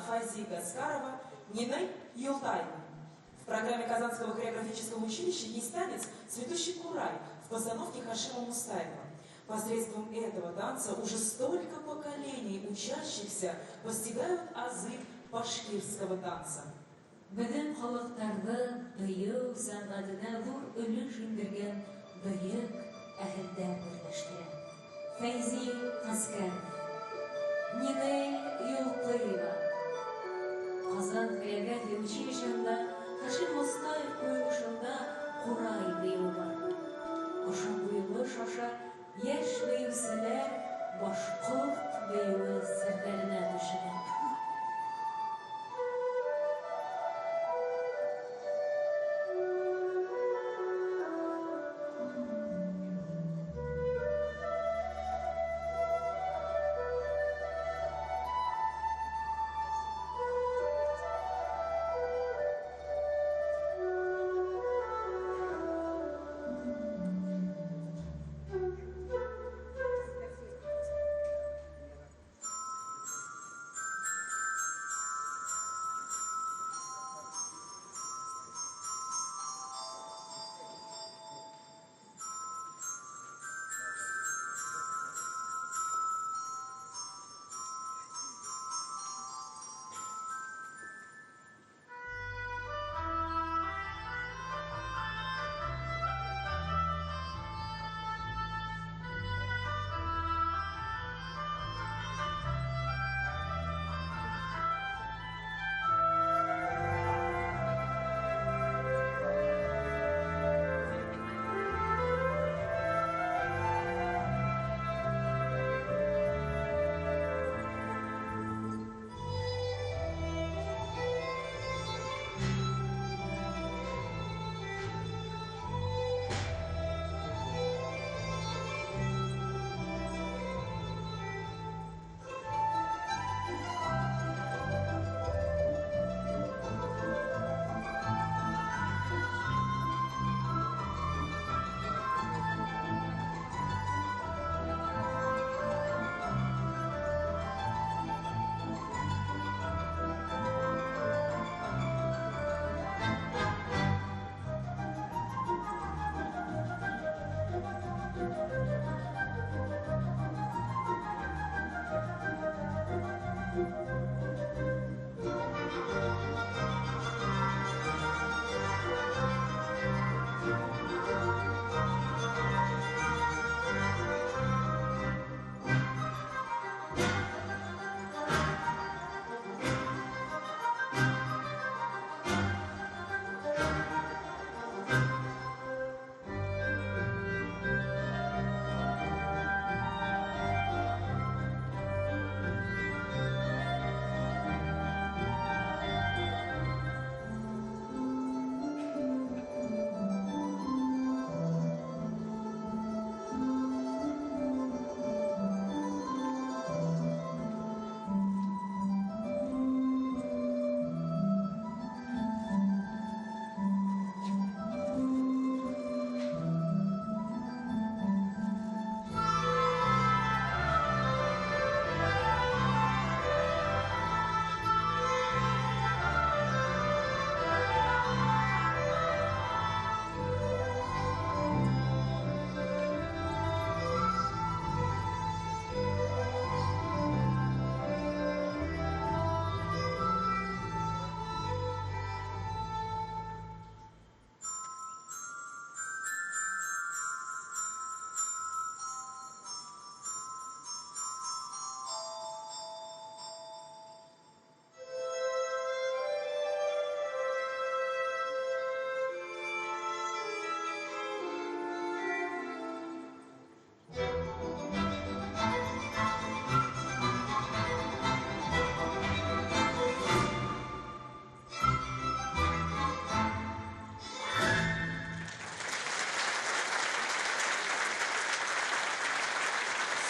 Фази Гаскарова, Нинель Юлтаева. В программе Казанского хореографического училища есть танец «Цветущий курай» в постановке Хашима Мустаева. Посредством этого танца уже столько поколений учащихся постигают азы башкирского танца. Беҙҙең халыҡтарҙың бейеү сәнғәтенә ҙур өлөш индергән бөйөк әһелдәр берләштерә. Фәйзи Ғәскәров, Нинель Юлҡыева, Ҡазан хореография училищеһында Хашим Мостаев ҡуйылышында ҡурай бейеүе бар. Ошо ҡуйылыш аша йәш бейеүселәр башҡорт бейеүе серҙәренә төшөнә.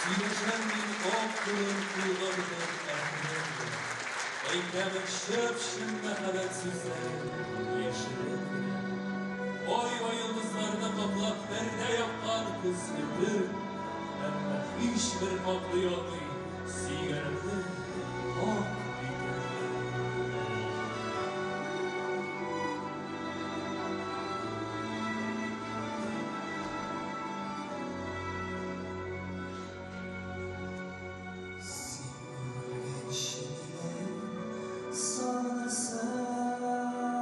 Сөйләшәм мин ак кулын кулга тотып әкрен генә. Әйтәмен чып-чын мәхәббәт сүзләрен яшерен генә. Ай вә йолдызларны каплап пәрдә япкан көзге төн, әмма һичбер каплый алмый сөйгәнемнең ак битен. Син үлгәнче мине сагынырсың.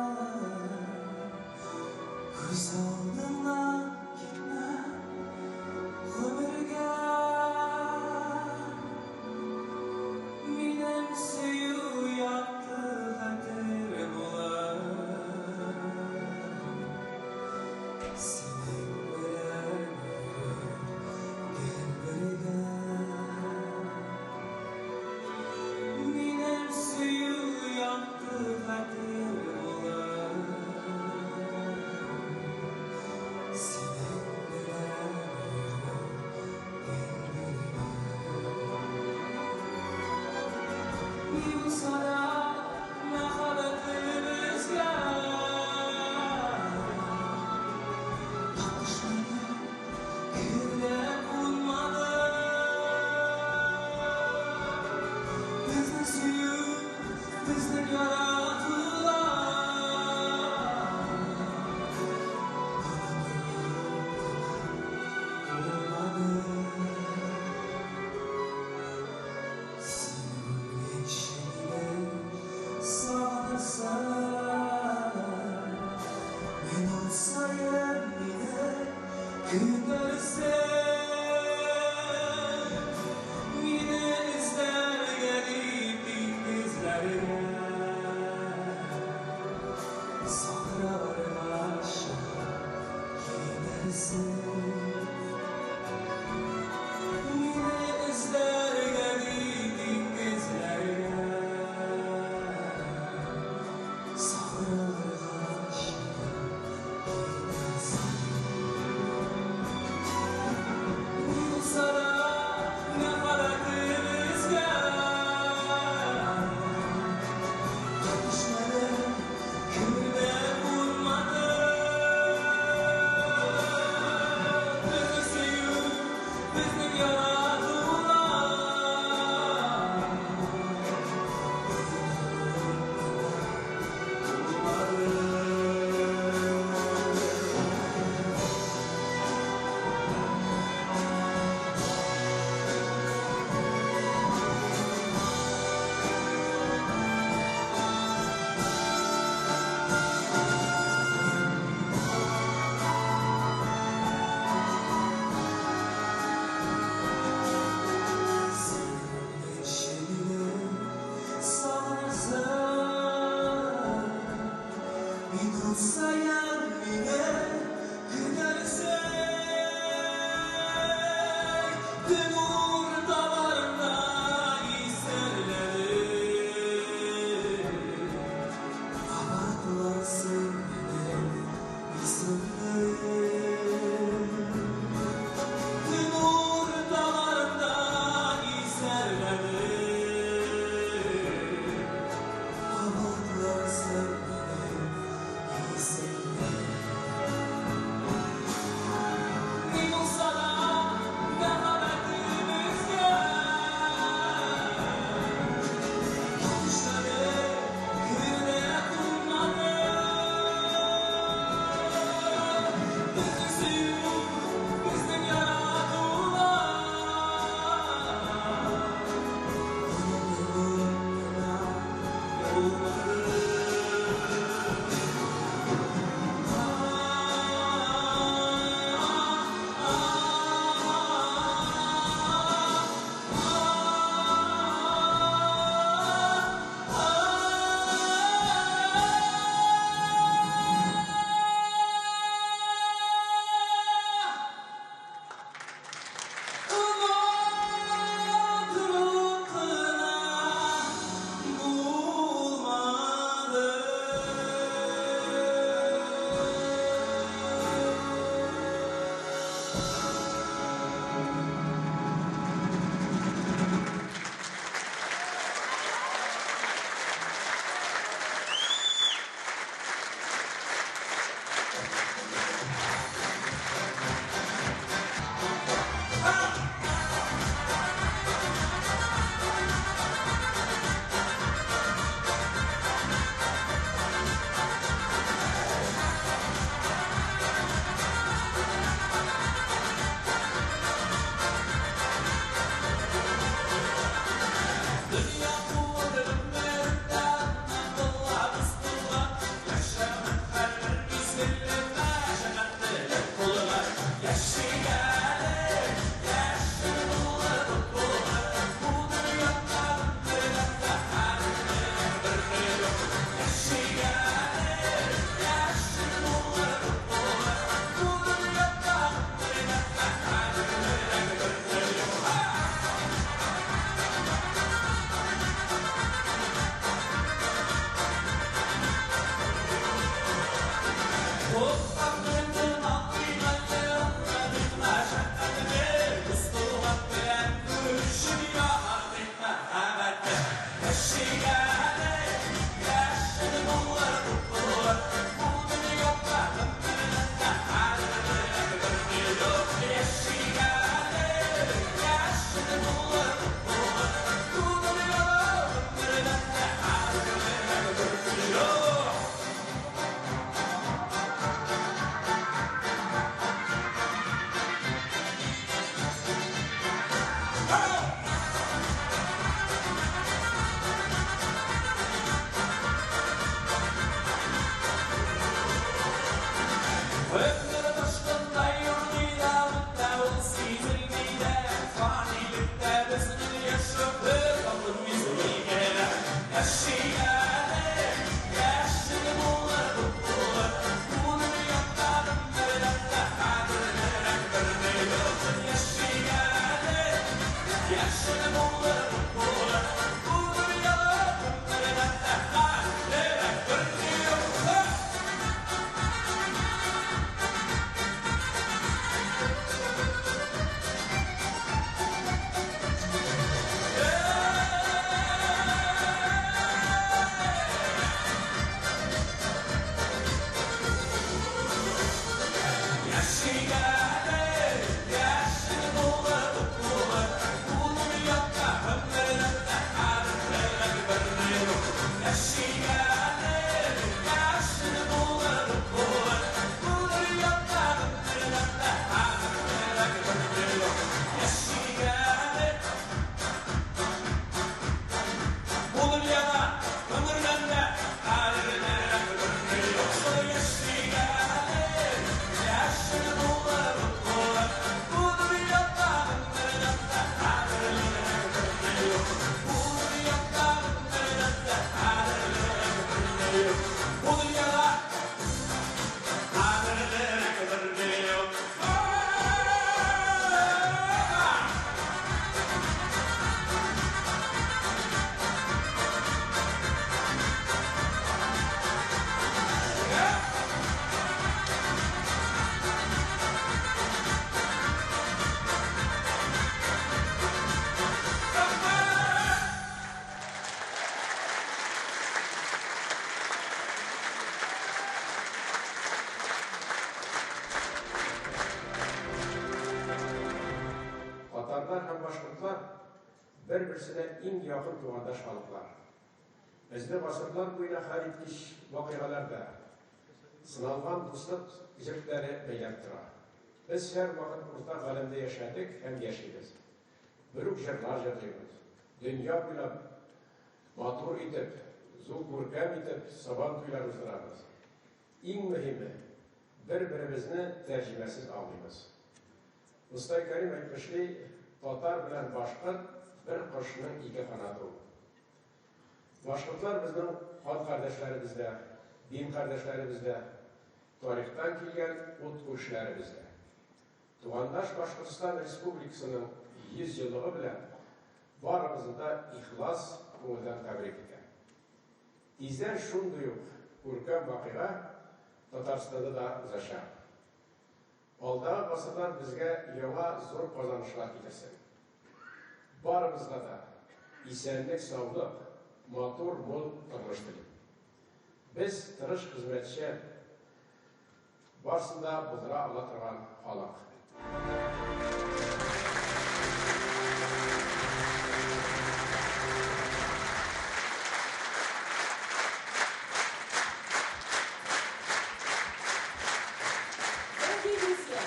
булса да мәхәббәтебезгә. Табышлары кер дә кунмады. Безнең сөю, безнең яратулар. Булмады. Син үлгәнче мине сагынырсың. Минут саен мине көтәрсең. Мине эзләргә дип диңгезләргә сахраларга чыгып китәрсең. Мине эзләргә дип диңгезләргә сахраларга чыгып китәрсең. Ни булса да мәхәббәтебезгә Табышлары кер дә кунмады. Безнең сөю, безнең яратулар. Син үлгәнче мине сагынырсың. Минут саен мине көтәрсең. Төн урталарында исәрләнеп, кабатларсың минем исемне. Төн урталарында исәрләнеп, кабатларсың минем исемне. Бер-берсенә иң якын тугандаш халыклар. Безне гасырлар буена хәлиткеч вакыйгаларда сыналган дуслык җепләре бәйләп тора. Без һәрвакыт уртак галәмдә яшәдек һәм яшибез. Бер үк җырлар җырлыйбыз. Дөнья буйлап матур итеп, зур күркәм итеп сабан туйлар уздырабыз. Иң мөһиме, бер-беребезне тәрҗемәсез аңлыйбыз. Мостай Кәрим әйтмешли, татар белән башкорт бер кошның ике канаты ул. Башкортлар безнең кан кардәшләребез дә, дин кардәшләребез дә, тарихтан килгән ут күршеләребез дә. Тугандаш Башкортстан Республикасының 100 еллыгы белән барыбызны да ихлас күңелдән тәбрик итәм. Тиздән шундый ук күркәм вакыйга Татарстанда да узачак. Алдагы гасырлар безгә яңа зур казанышлар китерсен. Барыбызга да исәнлек, саулык, матур, мул тормыш телим. Без тырыш хезмәтчән, барысын да булдыра ала торган халык. Дорогие друзья,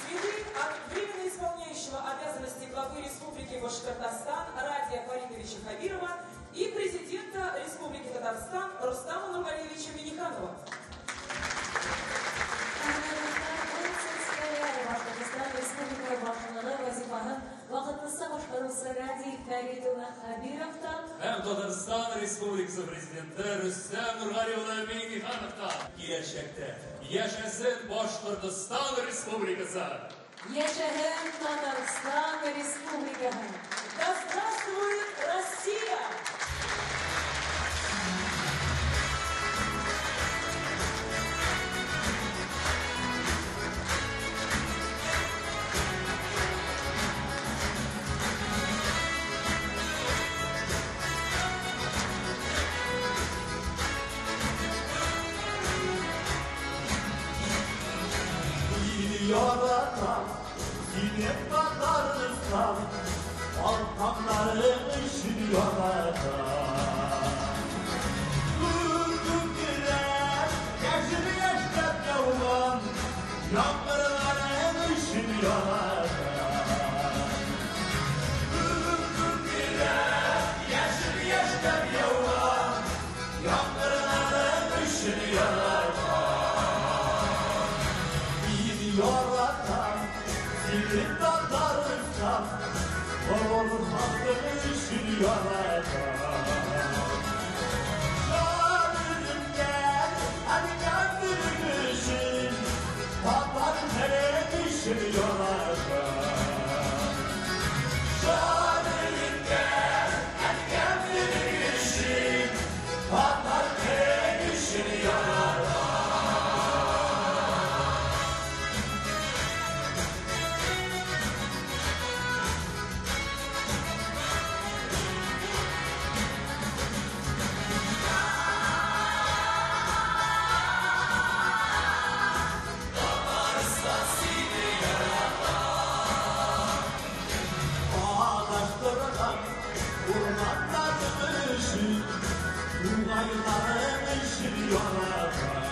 цветы от временно исполняющего обязанности главы Республики Башкортостан Радия Фаридовича Хабирова и президента Республики Татарстан Рустама Нургалиевича Минниханова. Башкортостан Республика башлыгы вазифаһын вакытлыча башкаручы Радий Фәрит улы Хәбировтан Һәм Татарстан Республикасы президенты Рөстәм Нургали улы Миңнехановтан киләчәктә яшәсен Башкортостан Республикасы! Яшәһен Татарстан Республикаһы! Да здравствует Россия! Yaradan, yine Tatarstan, Balkanların işini yaradan. Durdum girer, yeşil yaşlar yavrum, yağmurların işini yaradan. Durdum girer, yeşil yaşlar yavrum, yağmurların işini yaradan. Yaratan, senin Tatarstan, var olur halkın işini yaratan. Тукайларың өчен яратам.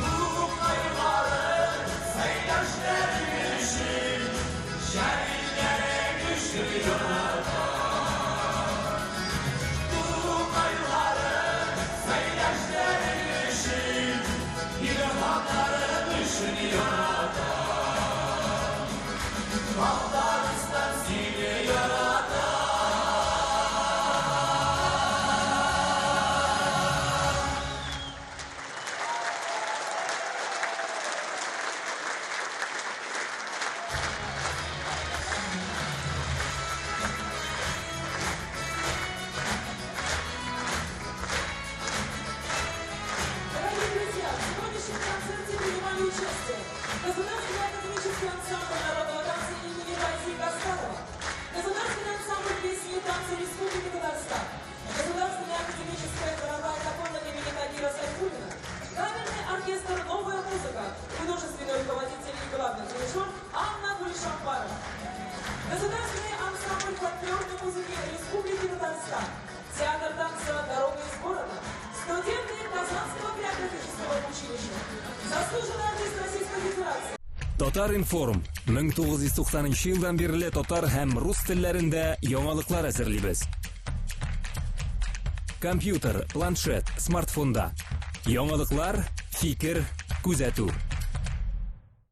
Тукайларың, Сәйдәшләрең өчен, Җәлилләрең өчен яратам. Тукайларың, Сәйдәшләрең өчен, Илһамнарың өчен яратам. Татарстан сине яратам. Дорогие друзья, в сегодняшнем концерте принимали участие Государственный академический ансамбль народного танца имени Вайзи Гаспарова, Государственный ансамбль песни и танца Республики Татарстан, Государственная академическая хоровая капелла имени Тагира Сайфуллина, Камерный оркестр «Новая музыка», художественный руководитель и главный дирижер Анна Гульшамбарова, Государственный ансамбль фольклорной музыки Республики Татарстан, Театр танца «Дорога из города», студенты Казанского хореографического училища, заслуженный артист Российской Федерации. Татар-информ 1990 елдан бирле татар һәм рус телләрендә яңалыклар әзерлибез. Компьютер, планшет, смартфонда. Яңалыклар, фикер, күзәтү.